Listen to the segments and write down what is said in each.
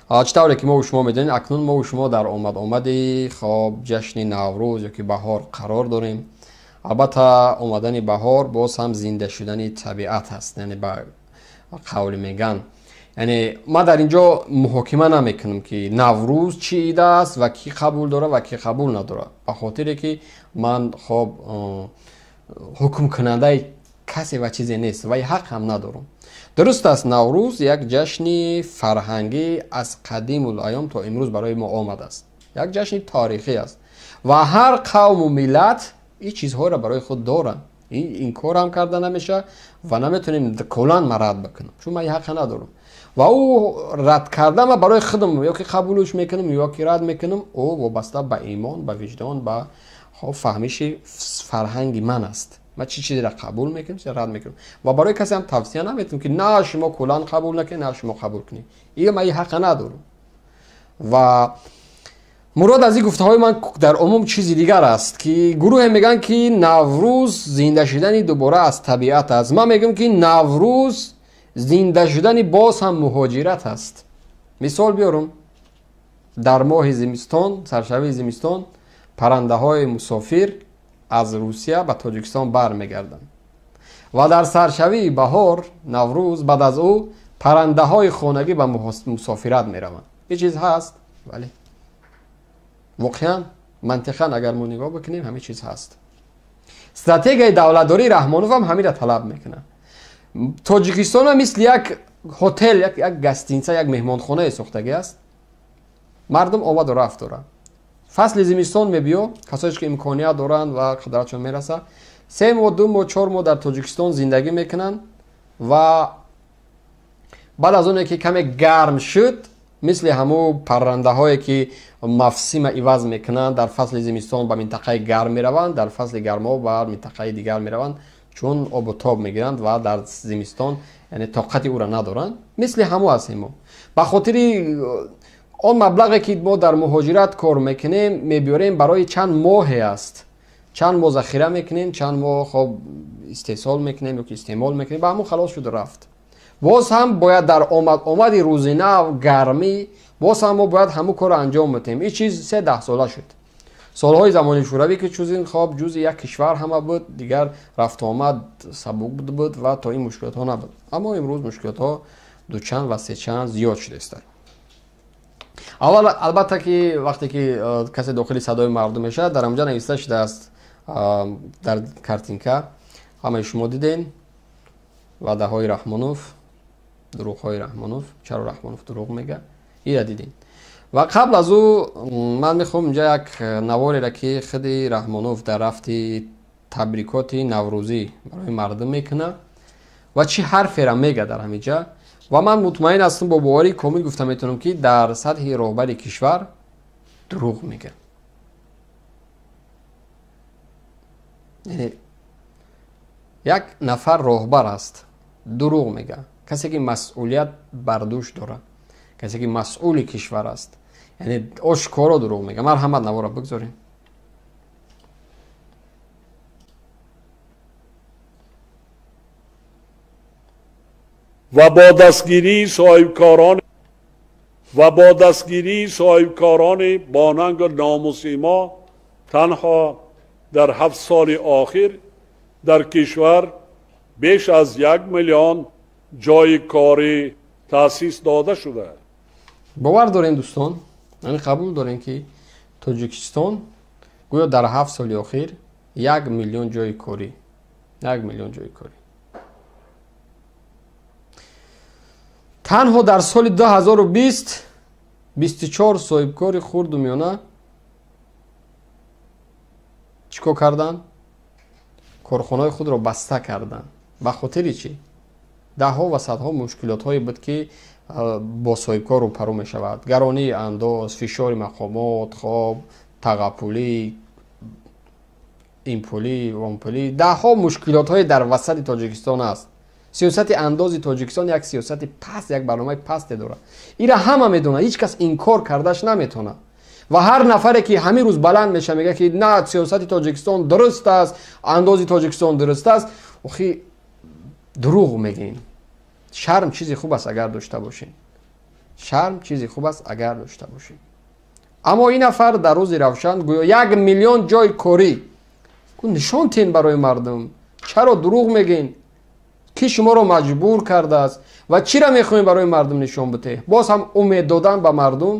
Чӣ тавре ки мо шумо медонед, акнун мо шумо дар омад-омади хоб ҷашни Наврӯз ё ки баҳор қарор дорем. Албатта омадани баҳор боз ҳам зинда шудани табиат аст, яъне ба қавли меган. Яъне ман дар ин ҷо муҳокима намекунам, ки Наврӯз чӣ ид аст ва кӣ қабул дорад ва кӣ қабул надорад, ба хотире ки ман хоб ҳукмкунандаи касе ва чизе нест ва ҳақ ҳам надорам. Дуруст аст, Наврӯз як ҷашни фарҳангӣ аз қадимул айём то имрӯз барои мо омадааст, як ҷашни таърихӣ аст ва ҳар қавму миллат ин чизҳоро барои худ доранд. Ин инкор ҳам карда намешавад ва наметавонем куллан ман рад бикунам, чун ман ин ҳаққа надорам ва ӯ рад карда ман барои худам ё ки қабулш мекунам ё ки рад мекунам, ӯ вобаста ба имон, ба виҷдон, ба фаҳмиши фарҳанги ман аст. Ман чӣ чизеро қабул мекунам, чизе рад мекунам ва барои касе ҳам тавсия наметавонам, ки на шумо куллан қабул накунед, на шумо қабул кунед. Ин ман ин ҳаққа надорам. Ва мурод аз ин гуфтаҳои ман дар умум чизи дигар аст, ки гурӯҳе мегӯянд, ки Наврӯз зинда шудани дубора аз табиат аст. Ман мегӯям, ки Наврӯз зинда шудани боз ҳам муҳоҷират аст. Мисол биёрам, дар моҳи зимистон, саршавии зимистон, паррандаҳои мусофир аз Русия ба Тоҷикистон бармегарданд ва дар саршавии баҳор, Наврӯз, баъд аз ӯ паррандаҳои хонагӣ ба мусофират мераванд. Ин чиз ҳаст, вале воқеан мантиқан агар мо нигоҳ бикунем, ҳамин чиз ҳаст. Стратегияи давлатдории Раҳмонов ҳам ҳаминро талаб мекунад. Тоҷикистон мисли як ҳотел, як гостиница, як меҳмонхонае сохтагӣ аст. Мардум омаду рафт дорад. Фасли зимистон мебиё, касое ки имконият доранд ва қудратшон мерасад, 3 моҳ, 2 моҳ, 4 моҳ дар Тоҷикистон зиндагӣ мекунанд ва баъд аз оне ки каме гарм шуд, мисли ҳамун паррандаҳое ки мавсима иваз мекунанд, дар фасли зимистон ба минтақаи гарм мераванд, дар фасли гармо ба минтақаи дигар мераванд, чун обу тоб мегиранд ва дар зимистон яъне тоқати ӯро надоранд. Мисли ҳамун ҳастем мо. Ба хотири он маблағе ки мо дар муҳоҷират кор мекунем, мебиёрем, барои чанд моҳе аст. Чанд моҳ захира мекунем, чанд моҳ хоб истеҳсол мекунем ё ки истеъмол мекунем, ба ҳамун халос шуд рафт. Боз ҳам бояд дар омад-омади рӯзи нав, гармӣ, боз ҳам мо бояд ҳамун корро анҷом бидиҳем. Ин чиз 3 сола шуд. Солҳои замони шӯравӣ ки чузин хоб ҷузъи як кишвар ҳама буд, дигар рафтуомад сабук буд ва то ин мушкилотҳо набуд. Аммо имрӯз мушкилотҳо дучанд ва сечанд зиёд шудааст. Аввал албатта ки вақте ки касе дохили садои мардум мешавад, дар ҳамҷа нависта шудааст дар картинка, ҳамаи шумо дидем, ваъдаҳои Раҳмонов, дурӯғҳои Раҳмонов, чаро Раҳмонов дурӯғ мегӯяд, инро дидем. Ва қабл аз ӯ ман мехоҳам инҷа як навореро, ки худи Раҳмонов дар рафти табрикоти наврӯзӣ барои мардум мекунад ва чӣ ҳарферо мегӯяд дар ҳамин ҷа. Ва ман мутмаин ҳастам, бо боварии комил гуфта метавонам, ки дар сатҳи роҳбари кишвар дурӯғ мегӯяд. Яъне як нафар роҳбар аст, дурӯғ мегӯяд. Касе ки масъулият бар дӯш дорад, касе ки масъули кишвар аст, яъне ошкоро дурӯғ мегӯяд. Марҳамат, наворро бигзорем. Ва бо дастгирии соҳибкорон ва бо дастгирии соҳибкорони бонангу номуси мо танҳо дар 7 соли охир дар кишвар беш аз 1 миллион ҷойи корӣ таъсис дода шуда. Бовар дорем, дӯстон, яъне қабул дорем, ки Тоҷикистон гӯё дар 7 соли охир 1 миллион ҷойи корӣ, 1 миллион ҷойи корӣ танҳо дар соли 2020 24 соҳибкори хурду миёна чӣ кор карданд? Корхонаҳои худро баста карданд. Ба хотири чӣ? Даҳҳо ва садҳо мушкилотҳое буд, ки бо соҳибкор рӯпарӯ мешавад. Гаронии андоз, фишори мақомот, хоб, тағапулӣ, импулӣ, вонпулӣ, даҳҳо мушкилотҳое дар васати Тоҷикистон аст. Сиёсати андози Тоҷикистон як сиёсати паст, як барномаи пасте дорад. Инро ҳама медонад, ҳеҷ кас инкор кардаш наметавонад. Ва ҳар нафаре ки ҳамин рӯз баланд мешавад, мегӯяд, ки на, сиёсати Тоҷикистон дуруст аст, андози Тоҷикистон дуруст аст, охи дурӯғ мегӯем. Шарм чизи хуб аст агар дошта бошем. Шарм чизи хуб аст агар дошта бошӣ. Аммо ин нафар дар рӯзи равшан гӯё 1 миллион ҷои корӣ нишон тен барои мардум. Чаро дурӯғ мегӯед? Ки шуморо маҷбур кардааст ва чиро мехоҳем барои мардум нишон бидиҳед? Боз ҳам умед додан ба мардум,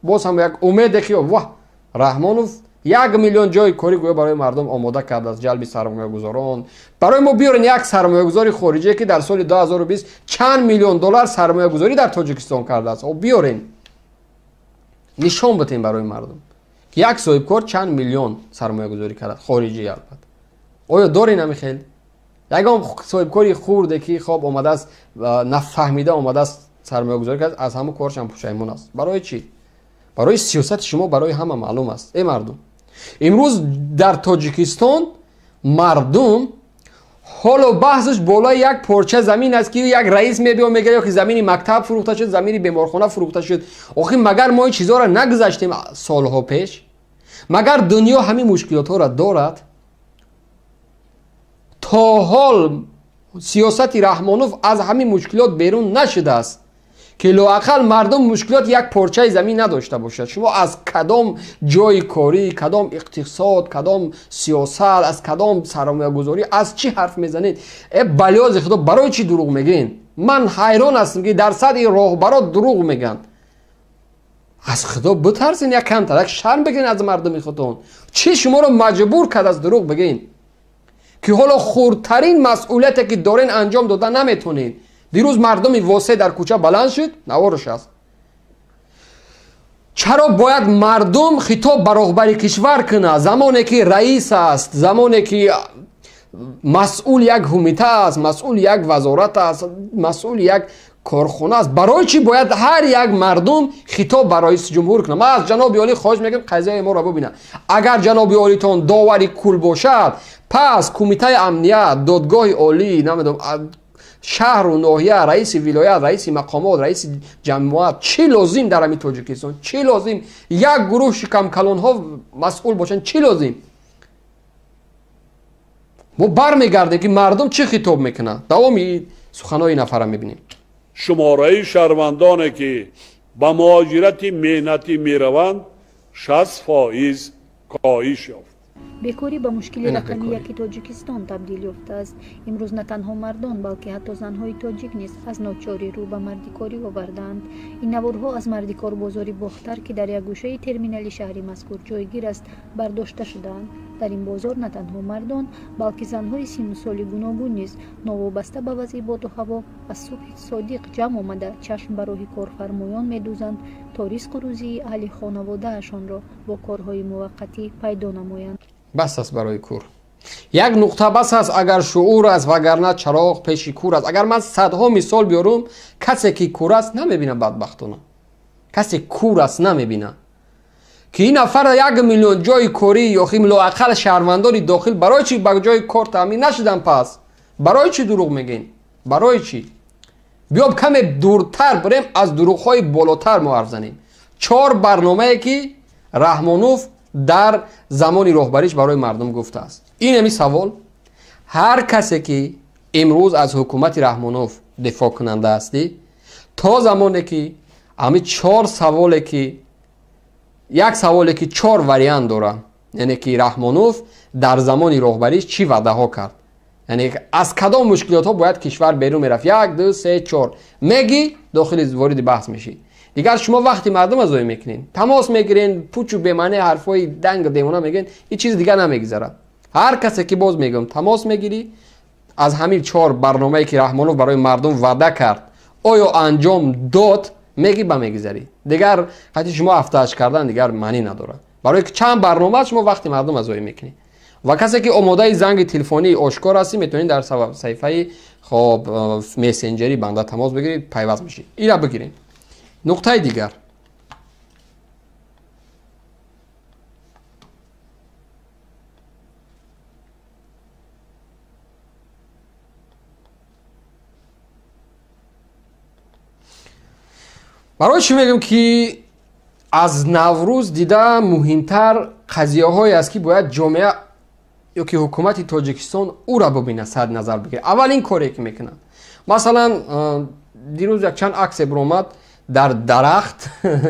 боз ҳам як умеде ки ваҳ, Раҳмонов 1 миллион ҷои корӣ гӯё барои мардум омода кардааст, ҷалби сармоягузорон. Барои мо биёрен як сармоягузори хориҷие ки дар соли 2020 чанд миллион доллар сармоягузорӣ дар Тоҷикистон кардааст. О, биёрен, нишон бидиҳем барои мардум ки як соҳибкор чанд миллион сармоягузорӣ кардааст, хориҷӣ албатта. Оё дорен ҳамин хел? Ягон соҳибкори хурде ки хоб омадааст, нафаҳмида омадааст, сармоягузорӣ кардааст, аз ҳамон кораш ҳам пушаймон аст. Барои чӣ? Барои сиёсати шумо барои ҳама маълум аст. Эй мардум, имрӯз дар Тоҷикистон мардум ҳоло баҳсаш болои як порча замин аст ки як раис мебиёд мегӯяд ки замини мактаб фурӯхта шуд, замини беморхона фурӯхта шуд. Охи магар мо ин чизҳоро нагузаштем солҳо пеш? Магар дунё ҳамин мушкилотҳоро дорад? То ҳол сиёсати Раҳмонов аз ҳамин мушкилот берун нашудааст ки лоақал мардум мушкилот як порчаи замин надошта бошад. Шумо аз кадом ҷои корӣ, кадом иқтисод, кадом сиёсат, аз кадом сармоягузорӣ, аз чӣ ҳарф мезанед? Э балёзи худо, барои чӣ дурӯғ мегӯед? Ман ҳайрон ҳастам ки дар сатҳи роҳбарот дурӯғ мегӯянд. Аз худо битарсен, як камтар, як шарм бигирен аз мардуми худтон. Чӣ шуморо маҷбур кард аз дурӯғ бигӯед ки ҳоло хурдтарин масъулияте ки дорен анҷом дода наметонед? Дирӯз мардуми Восеъ дар кӯча баланд шуд, наворш аст. Чаро бояд мардум хитоб ба роҳбари кишвар кунад? Замоне ки раис аст, замоне ки масъул як ҳумита аст, масъул як вазорат аст, масъул як корхона аст, барои чӣ бояд ҳар як мардум хитоб ба раиси ҷумҳур кунад? Ман аз ҷаноби олӣ хоҳиш мекунам қазияи моро бибинад. Агар ҷаноби олитон довари кул бошад, пас кумитаи амният, додгоҳи олӣ, намедонам, шаҳру ноҳия, раиси вилоят, раиси мақомот, раиси ҷамоат, чӣ лозим дар ҳамин Тоҷикистон? Чӣ лозим як гурӯҳ шикамкалонҳо масъул бошанд? Чӣ лозим? Мо бармегардем ки мардум чӣ хитоб мекунанд. Давоми суханои нафара мебинем. Шумораи шаҳрвандоне ки ба муҳоҷирати меҳнатӣ мераванд 60% коҳиш ёфт. Бекорӣ ба мушкили рақами яки Тоҷикистон табдил ёфтааст. Имрӯз на танҳо мардон, балки ҳатто занҳои тоҷик низ аз ночорӣ рӯ ба мардикорӣ овардаанд. Ин наворҳо аз мардикорбозори Бохтар, ки дар як гӯшаи терминали шаҳри мазкур ҷойгир аст, бардошта шудаанд. Дар ин бозор на танҳо мардон, балки занҳои синну соли гуногун низ новобаста ба вазъи боду ҳаво аз субҳи содиқ ҷамъ омада чашм ба роҳи корфармоён медӯзанд то ризқу рӯзии аҳли хонаводаашонро бо корҳои муваққатӣ пайдо намоянд. Бас аст барои кур. Як нуқта бас аст агар шуур аст, вагарна чароғ пеши кур аст. Агар ман садҳо мисол биёрум, касе ки кур аст намебинад бадбахтона. Касе кур аст намебинад ки ин нафар 1 миллион ҷои корӣ ё лоақал шаҳрвандони дохил барои чӣ ба ҷои кор таъмин нашуданд? Пас барои чӣ дурӯғ мегӯед? Барои чӣ? Биёб каме дуртар бирем, аз дурӯғҳои болотар мо ҳарф занем. 4 барномае ки Раҳмонов дар замони роҳбариш барои мардум гуфтааст. Ин ҳамин савол. Ҳар касе ки имрӯз аз ҳукумати Раҳмонов дифоъ кунанда ҳастӣ, то замоне ки ҳамин 4 саволе ки як саволе ки 4 вариант дорад, яъне ки Раҳмонов дар замони роҳбариш чӣ ваъдаҳо кард, яъне аз кадом мушкилотҳо бояд кишвар берун мерафт, 1, 2, 3, 4 мегӣ, дохили вориди баҳс мешӣ. Дигар шумо вақти мардум азоӣ мекунед, тамос мегирен, пучу бемаъне ҳарфҳои данг девона мегӯен, ҳеҷ чиз дигар намегузарад. Ҳар касе ки боз мегӯям тамос мегирӣ, аз ҳамин 4 барномае ки Раҳмонов барои мардум ваъда кард, оё анҷом дод, мегӣ ба мегузарӣ. Дигар ҳатто шумо ҳафтааш кардан дигар маънӣ надорад. Барои ки чанд барнома шумо вақти мардум азоӣ мекунед. Ва касе ки омодаи занги телефонии ошкор ҳастӣ, метавонед дар саҳифаи хоб мессенҷери банда тамос бигиред, пайваст мешед. Ира бигиред. Нуқтаи дигар. Барои чӣ мегӯям ки аз Наврӯз дида муҳимтар қазияҳое аст ки бояд ҷомеа ё ки ҳукумати Тоҷикистон ӯра бибинад, сад назар бигирад. Аввалин коре ки мекунад, масалан дирӯз якчанд аксе биромад Дар дарахт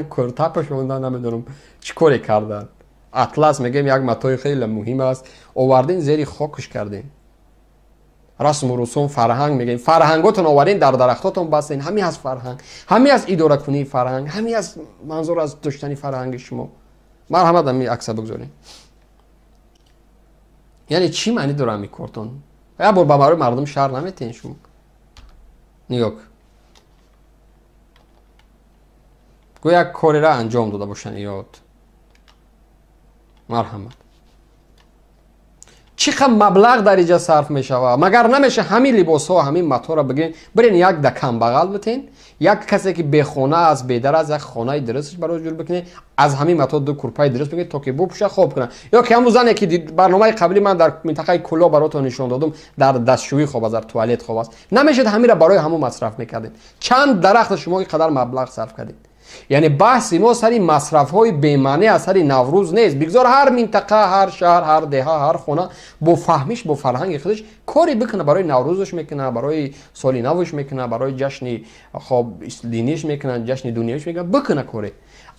курта пӯшонда, намедонам чӣ коре карданд. Атлас мегӯем, як матои хеле муҳим аст, овардин, зери хокш кардем. Расму русум, фарҳанг мегӯем, фарҳанготон овардин, дар дарахтотон бастен. Ҳамин аст фарҳанг, ҳамин аст идоракунии фарҳанг, ҳамин аст манзур аз доштани фарҳанги шумо. Марҳамат, ҳамин акса бигзорем. Яъне чӣ маънӣ дора ҳамин кортон? Як бор ба барои мардум шаҳр наметиҳен шумо. Нигоҳ, гӯ як кореро анҷом дода бошанд. Ёд, марҳамат, чӣ қадр маблағ дар инҷа сарф мешавад? Магар намеша ҳамин либосҳо, ҳамин маторо бигирен, бирен як да камбағал битен, як касе ки бехона аст, бедар аст, як хонаи дурустш барои ҷур бикунед, аз ҳамин мато ду курпаи дуруст бикунед, то ки бупӯша, хоб кунад. Ё ки ҳамун зане ки барномаи қаблӣ ман дар минтақаи Кулло баротон нишон додум, дар дастшӯӣ хоб аст, дар туалет хоб аст. Намешад ҳаминро барои ҳамун масраф мекардед? Чанд дарахта шумо ин қадар маблағ сарф кардед? Яъне баҳси мо сари масрафҳои бемаъне аз сари Наврӯз нест. Бигзор ҳар минтақа, ҳар шаҳр, ҳар деҳа, ҳар хона бо фаҳмиш, бо фарҳанги худаш коре бикунад. Барои Наврӯзаш мекунад, барои соли навш мекунад, барои ҷашни хоб диниш мекунад, ҷашни дунявиш мекунад, бикунад коре.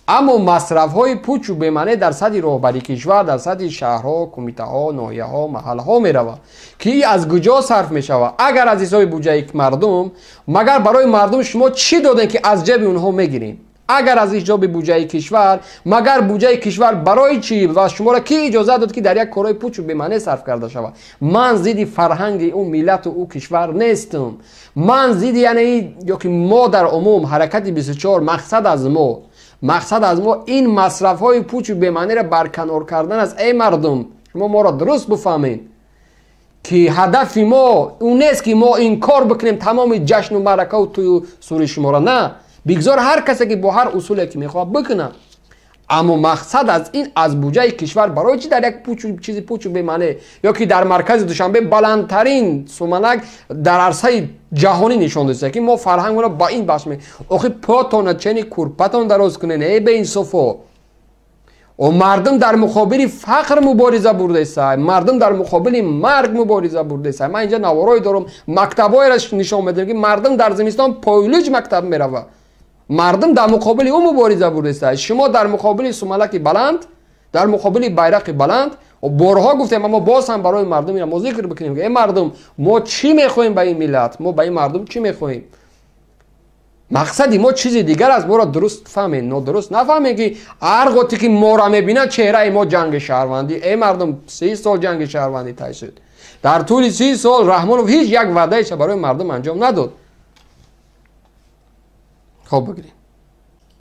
Аммо масрафҳои пучу бемаъне дар сатҳи роҳбарии кишвар, дар сатҳи шаҳрҳо, кумитаҳо, ноҳияҳо, маҳаллаҳо меравад, ки аз куҷо сарф мешавад? Агар аз ҳисоби буҷаи мардум, магар барои мардум шумо чӣ додем, ки аз ҷеби онҳо мегирем? Агар аз ҳисоби буҷаи кишвар, магар буҷаи кишвар барои чӣ ва шуморо кӣ иҷозат дод, ки дар як корҳои пучу бемаъне сарф карда шавад? Ман зидди фарҳанги ӯ миллату ӯ кишвар нестам. Ман зидди, яъне ё ки мо дар умум ҳаракати 24, мақсад аз мо ин масрафҳои пучу бемаънеро барканор кардан аст. Эй мардум, шумо моро дуруст бифаҳмед, ки ҳадафи мо ӯ нест, ки мо инкор бикунем тамоми ҷашну маъракаву тӯю сури шуморо. На, бигзор ҳар касе ки бо ҳар усуле ки мехоҳад бикунад. Аммо мақсад аз ин, аз буҷаи кишвар барои чӣ дар як чизи пучу бемаъне, ё ки дар маркази Душанбе баландтарин суманак дар арсаи ҷаҳонӣ нишон доста, ки мо фарҳангро ба ин бахш охи потона чени курпатон дароз кунен. Эй беинсофо! Мардум дар муқобили фақр мубориза бурдеса, мардум дар муқобили марг мубориза бурдеса. Ман инҷа наворое дорам, мактабҳоеро нишон медиҳам, ки мардум дар зимистон пойлуҷ мактаб меравад. Мардум дар муқобили ӯ мубориза бурдеста, шумо дар муқобили сумалаки баланд, дар муқобили байрақи баланд. Борҳо гуфтем, аммо боз ҳам барои мардум ина мо зикр бикунем, ки эй мардум, мо чӣ мехоҳем ба ин миллат, мо ба ин мардум чӣ мехоҳем? Мақсади мо чизи дигар аст. Моро дуруст фаҳмед, нодуруст нафаҳмед, ки ҳар гоҳте ки моро мебинад, чеҳраи мо ҷанги шаҳрвандӣ. Эй мардум, 30 сол ҷанги шаҳрвандӣ тай шуд. Дар тӯли 30 сол Раҳмонов ҳеҷ як ваъдаеша барои мардум анҷом надод. Хоб, бигирем.